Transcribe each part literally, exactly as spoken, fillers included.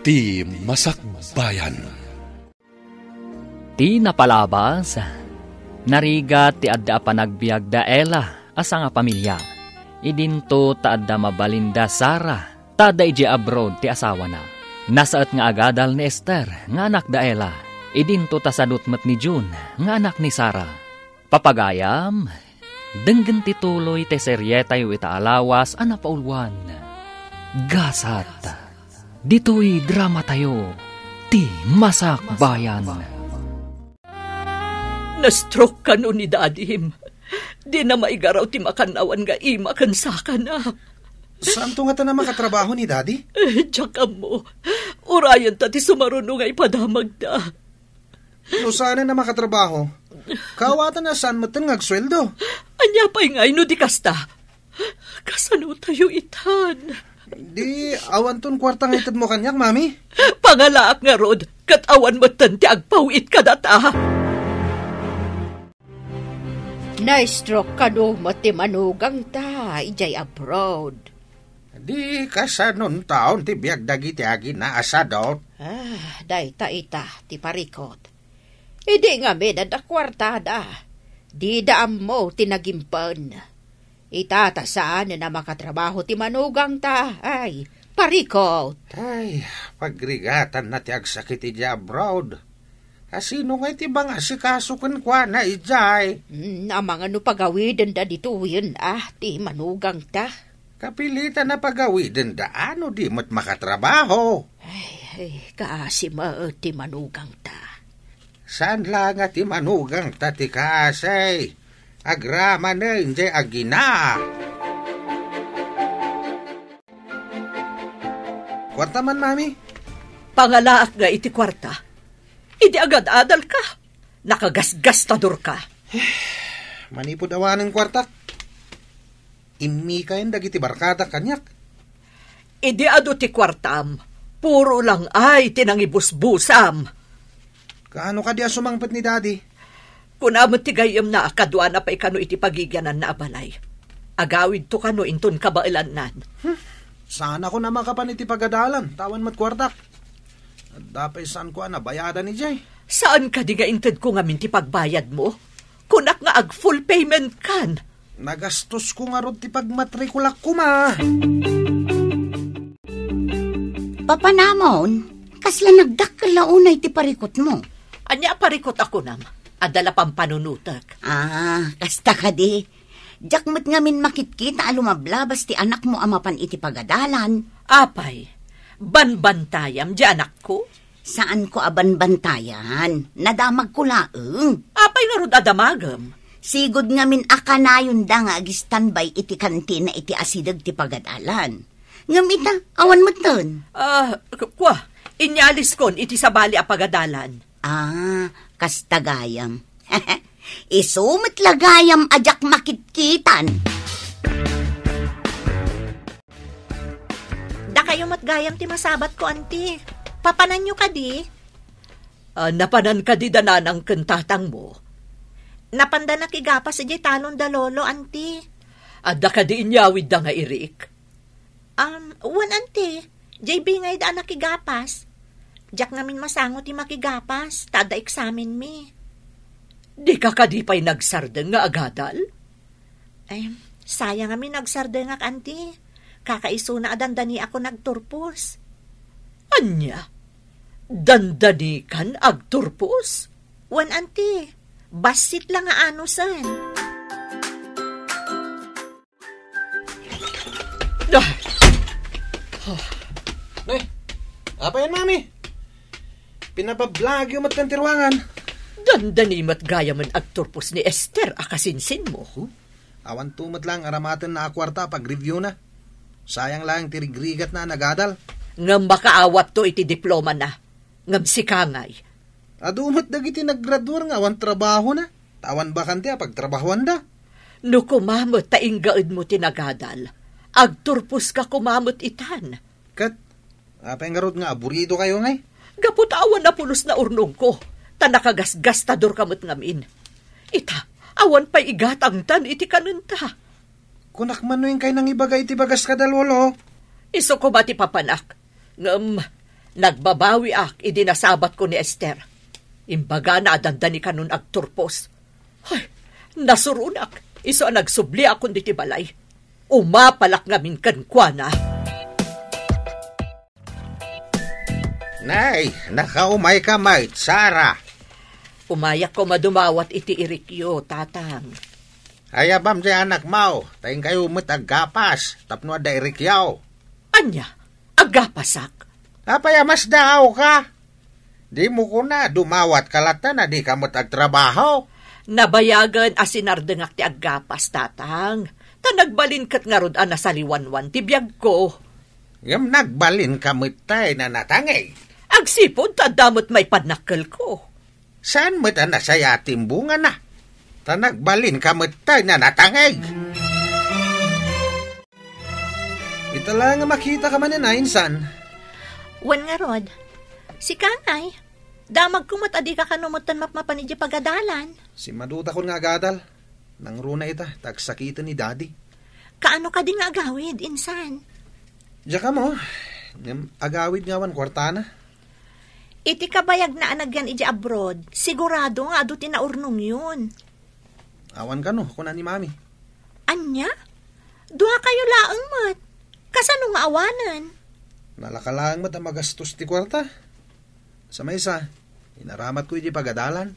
Ti Masakbayan. Ti napalabas, narigat ti adda a panagbiag da Ella a sangapamilia. Idinto ta adda mabalin da Sara, ta adda idiay abroad ti asawana. Nasaet nga agadal ni Esther nga anak da Ella. Idinto ta sadut met ni June nga anak ni Sara. Papagayam, denggen ti tuloy ti serietayo ita a lawas a napauluan, Gasat. Ditoy dramatayo, Ti Masakbayan. Na-stroke kano ni dadim. Dina maigaraw ti makannawan nga ima ken sakana. Saanto ngata a makatrabaho ni Daddy? Eh, diak ammo. Urayenta ti sumaruno nga ipadamagda. No saanen a makatrabaho, kaawatan a saan metten nga agsueldo. Ania pay ngay no di kasta? Kasano tayo itan? Di, awanton kuarta nga itedmo kaniak, Mami? Pangalaak ngarud, ket awan metten ti agpaw-it kadata. Na-stroke kano met ti manugangta idiay abroad. Di kasanon taon ti biag dagiti agina a sadut? Ah, dayta ita ti parikut. Idi ngamin adda kuartada, dida ammo ti nagimpen. Ita ta saan a makatrabaho ti manugangta, ay, parikut. Ay, pagrigatanna ti agsakit idiay abroad. Kasino ngay ti mangasikaso kenkuana idiay? Mm, amangan no pagawidenda ditoyen, ah, ti manugangta. Kapilitan a pagawidenda no di met makatrabaho. Ay, ay, kaasi met ti manugangta. Saan la nga ti manugangta ti kaasi? Agramanen jay agina. Kuarta man, Mami? Pangalaak nga iti kuarta. Idi agad-adal ka, nakagasgastador ka. Manipud awanen kuartak, immikayen dagiti barkadak kaniak. Idi adu ti kuartam, puro lang ay ti nangibusbusam. Kaano kadi a sumangpet ni Daddy? Kuna met ti gayyemna a kaduana pay kano iti pagigiananna a balay. Agawidto kano inton kabaelannan. Hmm. Saan a kuna makapan iti pagadalan, ta awan met kuartak. Adda pay saanko a nabayadan idiay. Saan kadi nga intedko ngamin ti pagbayadmo? Kunak nga ag-full payment kan. Nagastosko ngarud ti pagmatrikulak koma. Papanamon, kasla nagdakkel la unay ti parikutmo? Ania a parikut a kunam? Adda la pampanunotek. Ah, kasta kadi. Diak met ngamin makitkita a lumablabas ti anakmo a mapan iti pagadalan. Apay, banbantayam di anakko? Saanko a banbantayan. Nadamagko laeng. Apay ngarud a damagem? Sigud ngamin a kanayonda nga ag-standby iti kantina iti asideg ti pagadalan. Ngem ita, awan metten. Ah, k-, kua, inyaliskon iti sabali a pagadalan. Ah, kasta gayam. Isu met la gayam a diak makitkitan. Dakayo met gayam ti masabatko, anti. Papananyo kadi? Ah, napanan kadi da nanang ken tatangmo? Napanda nakigapas idiay talon da lolo, anti. Adda kadi inyawidda nga irik? Um, wen, anti. Jay bingayda a nakigapas. Diak ngamin masango ti makigapas, ta adda eksamenmi. Dika kadi pay nagsardeng nga agadal? Ay, sayang a mi nagsardengak, anti. Kakaisuna a dandaniakon agturpos. Ania? Dandanikan agturpos? Wen, anti. Bassit la nga anusen. Ah. Nay, apayan, Mami? Pinabablagyo met kan ti ruangan. Dandani met gayamen agturpos ni Esther a kasinsinmo. Huh? Awan to met lang aramaten na a kuarta pag-review na. Sayang lang ti rigrigat na nagadal. Ngem makaawat to iti diploma na. Ngem sika ngay? Adu met dagiti naggraduar nga awan trabaho na. Ta awan bakante a pagtrabahoanda. No kumamet ta inggaedmo ti nagadal, agturposka kumamet itan. Ket, apay ngarud nga aburidokayo ngay? Gapu ta awan a pulos na urnongko, ta nakagasgastadorka met ngamin. Ita, awan pay igatangtan iti kanenta. Kunak man no inkay nangibaga iti bagas kada lolo. Isu koma ti papanak. Ngem, Nagbabawiak idi nasabatko ni Esther. Imbagana a dandani kanon agturpos. Ay, nasuronak, isu a nagsubliakon diti balay. Umapalak ngamin kenkuana. Nay, nakaumayka met, Sara. Umayak koma dumawat iti irikyo, Tatang. Ayabam ti anakmo, ta inkayo met aggapas tapno adda irikyo. Ania? Aggapasak? Apay a masdaawka? Dimo kuna dumawatka latta no dika met agtrabaho? Nabayagen a sinardengak ti aggapas, Tatang. Ta nagbalin ket ngarud a nasaliwanwan ti biagko. Ngem nagbalinka met tay nanatangig. Agsipud ta adda met maipanakkelko. Saan met a nasaya ti imbungana? Ta nagbalinka met tay nanatangig. Ita la nga makitaka manen a, insan. Wen ngarud, sika ngay, damagko met a dika kano metten mapmapan idiay pagadalan. Simmadutakon nga agadal. Nangruna ita, ta agsakiten ni Daddy. Kaano kadi nga agawid, insan? Diak ammo, ngem agawid nga awan kuartana. Iti kabayagna a nagyan idiay abroad, sigurado nga adu ti naurnongyon. Awan kano, kuna ni Mami. Ania? Duakayo laeng met. Kasano nga awanen? Nalaka laeng met a magastos ti kuarta. Sa maysa, inaramatko idiay pagadalan.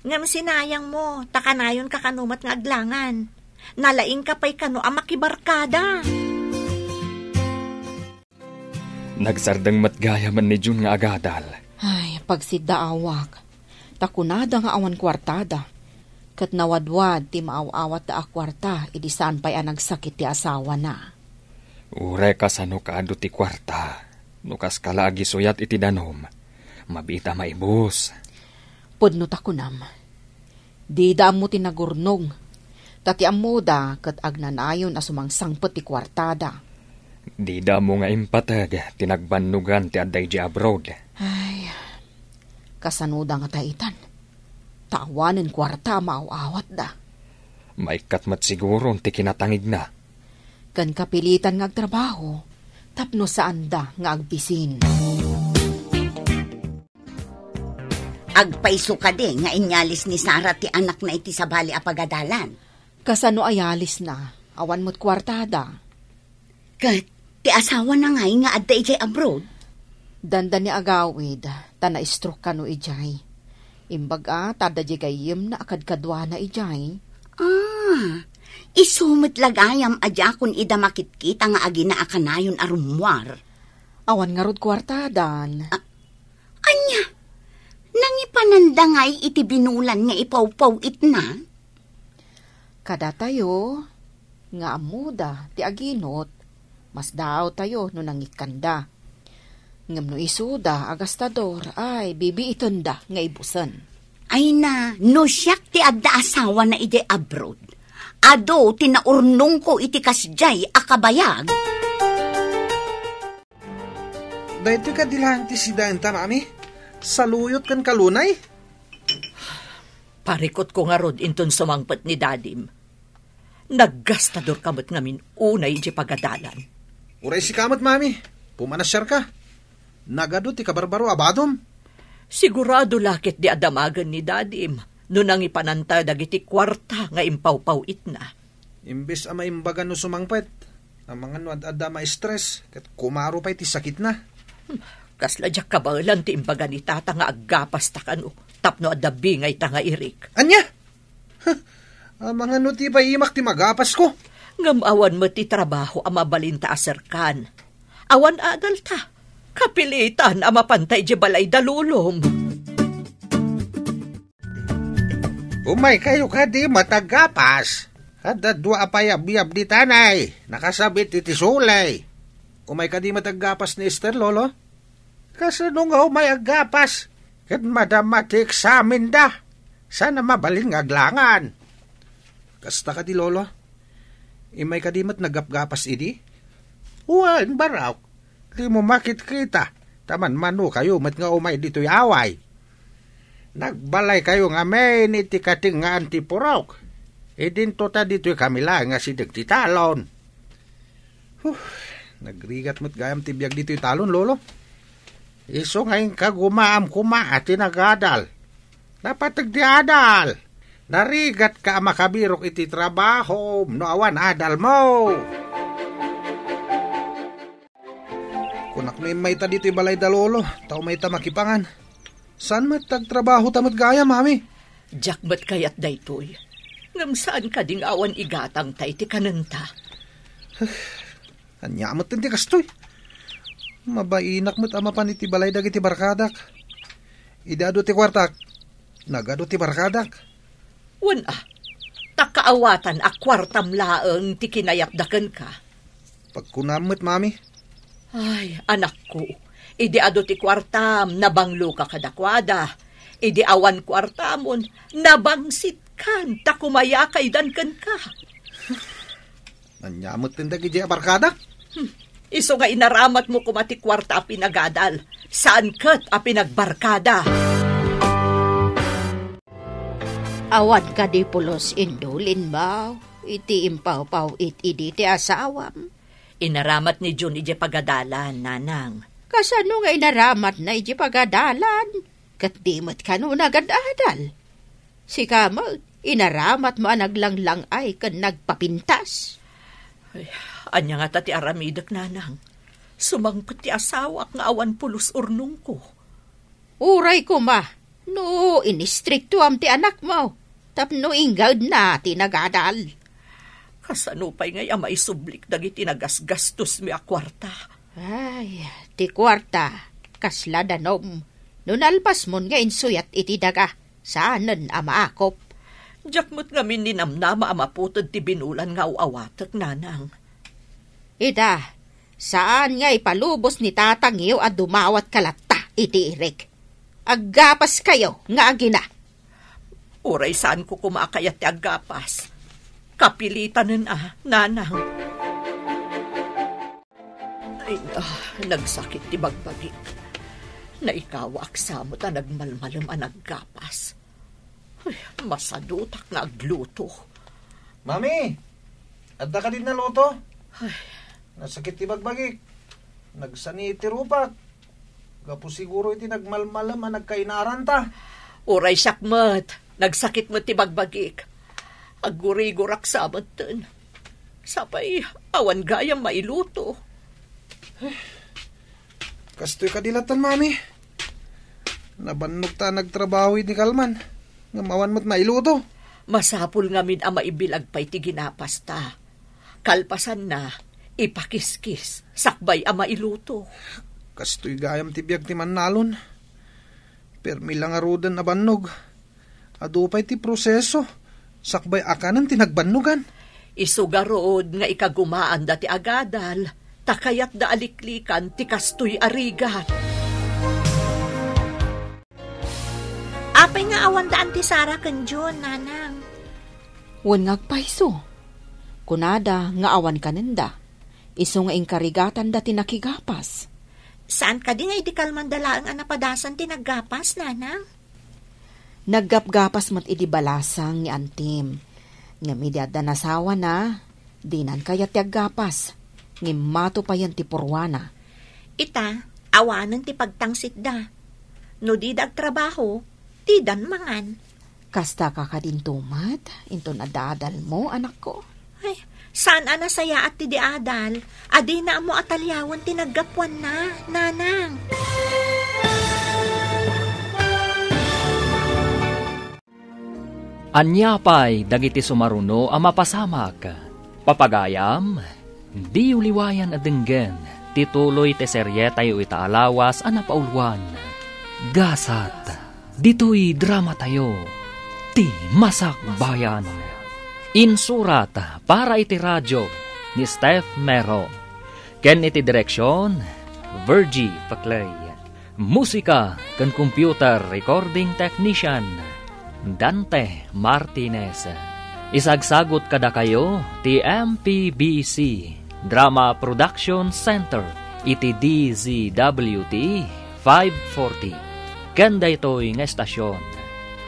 Ngem sinayangmo, ta kanayonka kano met nga aglangan. Nalaingka pay kano a makibarkada. Nagsardeng met gayamen ni June nga agadal. Ay, pagsiddaawak. Ta kunada nga awan kuartada. Ket nawadwad ti maaw-awatda a kuarta idi saan pay a nagsakit ti asawana. Uray kasano kaadu ti kuarta, no kaska la agisuyat iti danum, mabiit a maibus. Pudno ta kunam, dida ammo ti nagurnong, ta ti ammoda ket agnanayon a sumangsangpet ti kuartada. Dida ammo nga impateg ti nagbannogan ti adda idiay abroad. Ay, kasanoda ngata itan? Ta awanen kuarta a maaw-awatda. Maikkat met siguron ti kinatangigna. Ken kapilitan nga agtrabaho tapno saanda nga agbisin. Agpayso kadi nga inyalis ni Sara ti anakna iti sabali a pagadalan? Kasano a yalisna? Awan met kuartada. Ket ti asawana ngay nga adda idiay abroad? Dandani agawid, ta na-stroke kano idiay. Imbag a, ta adda diay gayyemna a kadkaduana idiay. Ah, isu met la gayam a diakon ida makitkita nga agina a kanayon a rummuar. Awan ngarud kuartadan. Ah, ania? Nangipananda ngay iti binulan nga ipawpaw-itna? Kadatayo, nga ammoda ti aginot, masdaawtayo no nangikkanda. Ngem no isuda a gastador, ay, bibiitenda nga ibusen. Ay na, no siak ti adda asawana idiay abroad, adu ti naurnongko iti kasdiay a kabayag. Daytoy kadi laeng ti sidaenta, Mami? Saluyot ken kalunay? Parikutko ngarud inton sumangpet ni Dadim. Naggastadorka met ngamin unay idiay pagadalan. Uray sika met, Mami. Pumanasiarka. Nagadu ti kabarbaro a badom. Sigurado la ketdi a damagen ni Dadim no nangipananta dagiti kuarta nga impawpaw-itna. Imbes a maimbagan no sumangpet, amangan no ad-adda ma-stress, ket kumaro pay ti sakitna. Hmm, kasla diak kabaelan ti imbaga ni Tata nga aggapasta kano tapno adda bingayta nga irik. Ania? Huh, amangan no ti paimak ti magapasko. Ngem awan met ti trabaho a mabalinta a serkan. Awan adalta. Kapilitan a mapanta idiay balay da Lolom. Umaykayo kadi met aggapas. Adda dua a payabyab ditan ay, nakasabit iti suley. Umay kadi met aggapas ni Esther, Lolo? Kasano nga umay aggapas? Ket madama ti eksamenda. Saan a mabalin nga aglangan. Kasta kadi, Lolo? Imay kadi met naggapgapas idi? Wen, barok. Dimo makitkita, ta manmanokayo met nga umay ditoy away. Nagbalaykayo ngamin iti katengngaan ti purok. Idinto ta ditoy kami laeng nga sideg ti talon. Huh, nagrigat met gayam ti biag ditoy talon, Lolo. Isu nga inka gumaam koma a ti nagadal. Napateg ti adal. Narigatka a makabirok iti trabahom no awan adalmo. Kunak no immayta ditoy balay da lolo, ta umayta makipangan. Saan met agtrabaho ta met gayam, mami? Diak met kayat daytoy. Ngem saan kadi nga awan igatangta iti kanenta? Ania met ti kastoy? Mabainak met a mapan iti balay dagiti barkadak. Idi adu ti kuartak, nagadu ti barkadak. Wen a, ta kaawatan a kuartam laeng ti kinayatda kenka. Pagkunam met, mami. Ay, anakko, idi adu ti kuartam, nabangloka kadakuada. Idi awan kuartamon, nabangsitkan ta kumayakaydan kenka. Ania met ti dagiti a barkada? Hmm. Isu nga inaramatmo koma ti kuarta a pinagadal, saan ket a pinagbarkada. Awan kadi pulos indulinmo iti impawpaw-it idi ti asawam? Inaramat ni Jun idiay pagadalan, nanang. Kasano nga inaramatna idiay pagadalan? Ket di met kano nagad-adal? Sika met, inaramatmo a naglanglang-ay ken nagpapintas. Ay, ania ngata ti aramidek, nanang? Sumangpet ti asawak nga awan pulos urnongko. Uray koma, no inistriktuam ti anakmo, tapno inggedna ti nagadal. Kasano pay ngay a maisublik dagiti nagasgastosmi a kuarta? Ay, ti kuarta, kasla danom. No nalpasmon nga insuyat iti daga, saanen a maakop. Diak met ngamin ninamnama a maputed ti binulan nga aw-awatek, nanang. Ita, saan nga ipalubos ni tatangyo a dumawatka latta iti irik. Aggapaskayo nga agina. Uray saanko koma a kayat ti aggapas. Kapilitanen a, nanang. Ay, ah, nagsakit ti bagbagik. Naikawaak sa met a nagmalmalem a naggapas. Ay, masadutak nga agluto. Mami, adda kadi naluto? Ay. Nasakit ti bagbagik. Nagsani ti rupak. Gapu siguro iti nagmalmalem a nagkainaranta. Uray siak met, nagsakit met ti bagbagik. Aggurigurak sa metten. Sapay, awan gayam mailuto. Kastoy kadi latta, mami. Nabannog ta nagtrabaho idi kalman, ngem awan met mailuto. Masapul ngamin a maibilag pay ti ginapasta. Kalpasanna, ipakiskis, sakbay a mailuto. Kastoy gayam ti biag ti mannalon. Permi la ngaruden a bannog. Adu pay ti proseso, sakbay a kanen ti nagbannogan. Isu ngarud nga ikagumaanda ti agadal, ta kayatda a liklikan ti kastoy a rigat. Apay nga awan daan ti Sara ken Jun, nanang? Wen nga agpayso. Kunada nga awan kanenda. Isu nga inkarigatanda ti nakigapas. Saan kadi nga idi kalmanda laeng a napadasan ti naggapas, nanang? Naggapgapas met idi balasang ni antim. Ngem idi adda nasawana, dinan kayat ti aggapas. Ngem mato payen ti purwana. Ita, awanen ti pagtangsitda. No dida agtrabaho, didan mangan. Kasta ka kadinto met, inton adda adalmo, anakko? Ay, saan a nasayaat ti di adal, a dina ammo a taliawen ti naggapuanna, nanang. Ania pay dagiti sumaruno a mapasamak? Papagayam, diyo liwayan a denggen ti tuloy ti serietayo ita a lawas a napauluan, Gasat. Ditoy dramatayo, ti Masakbayan. Insurat para iti radio ni Steph Mero. Ken iti direksion, Virgie Paclay. Musika ken computer recording technician, Dante Martinez. Isagsagut kadakayo ti M P B C Drama Production Center iti D Z W T five forty. Ken daytoy nga estasyon,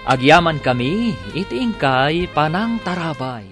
agyamankami iti inkay panangtarabay.